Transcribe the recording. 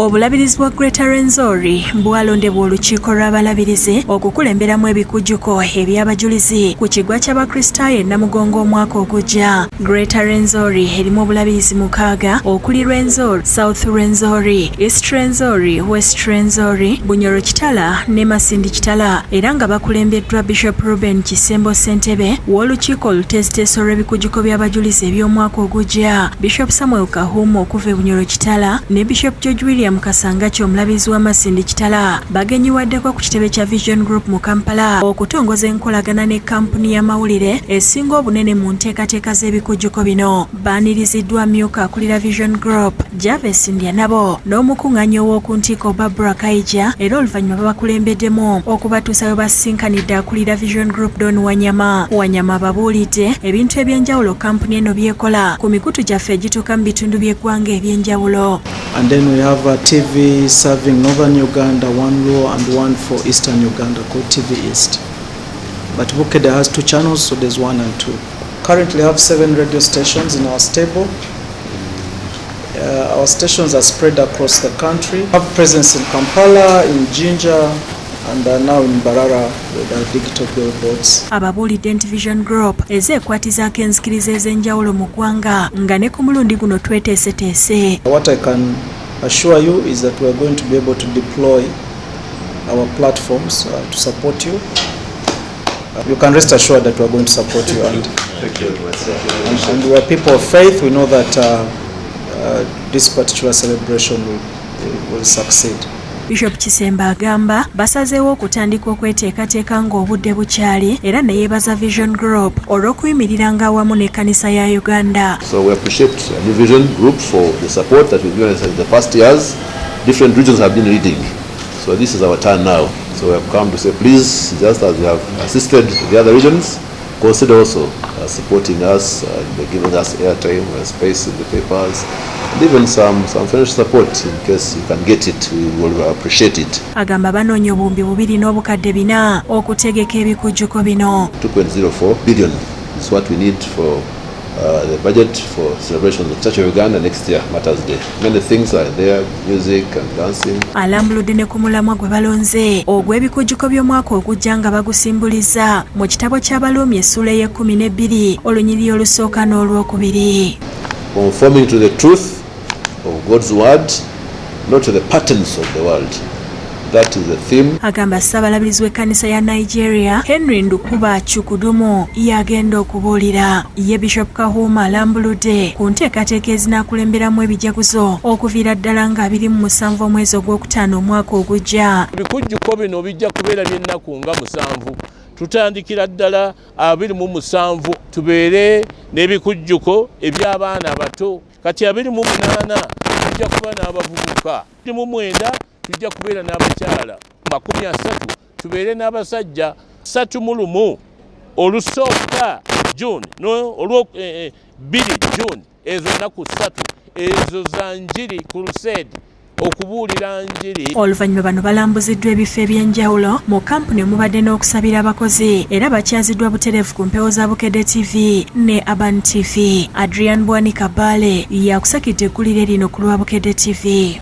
Obulabirizi bwa Greater Rwenzori bwalondebwa olukiiko lw'abalabirizi okukulemberamu ebikujjuko eby'abajulizi ku kigwa ky'Abakristaayo e Namugongo omwaka ogujja. Greater Rwenzori erimu obulabirizi 6 okuli Rwenzori, South Rwenzori, East Rwenzori, West Rwenzori, Bunyoro Kitala ne Masindi Kitala era nga bakulembeddwa Bishop Reuben Kisembo Ssentebe w'olukiiko oluteesiteesi olw'ebikujjuko by'abajulizi eby'omwaka ogujja, Bishop Samuel Kahumu okuva e Bunyoro Kitala ne Bishop George William Kasangaki omulabirizi wa Masindi Kitala bagenyiwaddeko ku kitebe kya Vision Group mu Kampala okutongoza enkolagana ne kkampuni y'amawulire esinga obunene mu nteekateeka z'ebikujjuko bino. Baaniriziddwa amyuka akulira Vision Group Jarvis Ndyanabo n'omukuŋŋaanya ow'oku ntikko Barbara Kaija era oluvannyuma babakulembeddemu okubatuusa we basisinkanidde akulira Vision Group Don Wanyama. Wanyama ababuulidde ebintu eby'enjawulo kkampuni eno by'ekola ku mikutu gyaffe egituuka mu bitundu by'eggwanga eby'enjawulo. And then we have a TV serving northern Uganda, one Luo and one for eastern Uganda called TV East. But Bukedde has two channels, so there's one and two. Currently have 7 radio stations in our stable. Our stations are spread across the country. We have presence in Kampala, in Jinja, and now in Mbarara with our digital billboards. Ababuulidde nti Vision Group ezze ekwatizaako enzikiriza ez'enjawulo mu ggwanga nga ne ku mulundi guno tweteeseteese. What I can assure you is that we are going to be able to deploy our platforms to support you. You can rest assured that we are going to support you, and we are people of faith. We know that this particular celebration will succeed. Bishop Kisemba agamba basazeewo okutandika okweteekateeka ng'obudde bukyali era ne yeebaza Vision Group olw'okuyimiriranga awamu n'ekkanisa ya Uganda. So we appreciate New Vision Group for the support that we've given us in the past years. Different regions have been leading. So this is our turn now. So we have come to say, please, just as you have assisted the other regions, consider also supporting us and giving us airtime and space in the papers, and even some financial support in case you can get it. We will appreciate it. Agamba banoonya 2,400,000 okutegeka ebikujjuko bino. 2.04 billion is what we need for the budget for celebrations of Church of Uganda next year, Martyrs Day. Many things are there, music and dancing. Alambuludde ne ku mulamwa gwe balonze ogw'ebikujjuko by'omwaka ogujja nga bagusimbuliza mu kitabo ky'Abaluumi essuula ey'e12 olunyiriri olusooka n'olwokubiri. Conforming to the truth of God's word, not to the patterns of the world. That is the theme. Agamba Ssaabalabirizi w'ekkanisa ya Nigeria Henry Ndukuba Chukudumu yagenda okubuulira. Ye Bishop Kahuma alambuludde ku nteekateeka ezinaakulemberamu ebijaguzo okuviira ddala nga 27 omwezi ogwokutaano omwaka ogujja. Ebikujjuko bino bijja kubeera by'ennaku nga 7. Tutandikira ddala 27 tubeere n'ebikujjuko eby'abaana abato. Kati 28 tujja kuba n'abavubuka, 29 tujja kubeera n'abakyala, 30 tubeere n'abasajja, 31 olusooka June no olwo 2 June, ezo nnaku 3 ezo za njiri, crusade, okubuulira njiri. Oluvannyuma bano balambuziddwa ebifo eby'enjawulo mu kampuni omubadde n'okusabira abakozi era bakyaziddwa butereevu ku mpewo za Bukedde TV ne Urban TV. Adrian Bwanika Bale yakusakidde eggulire lino ku lwa Bukedde TV.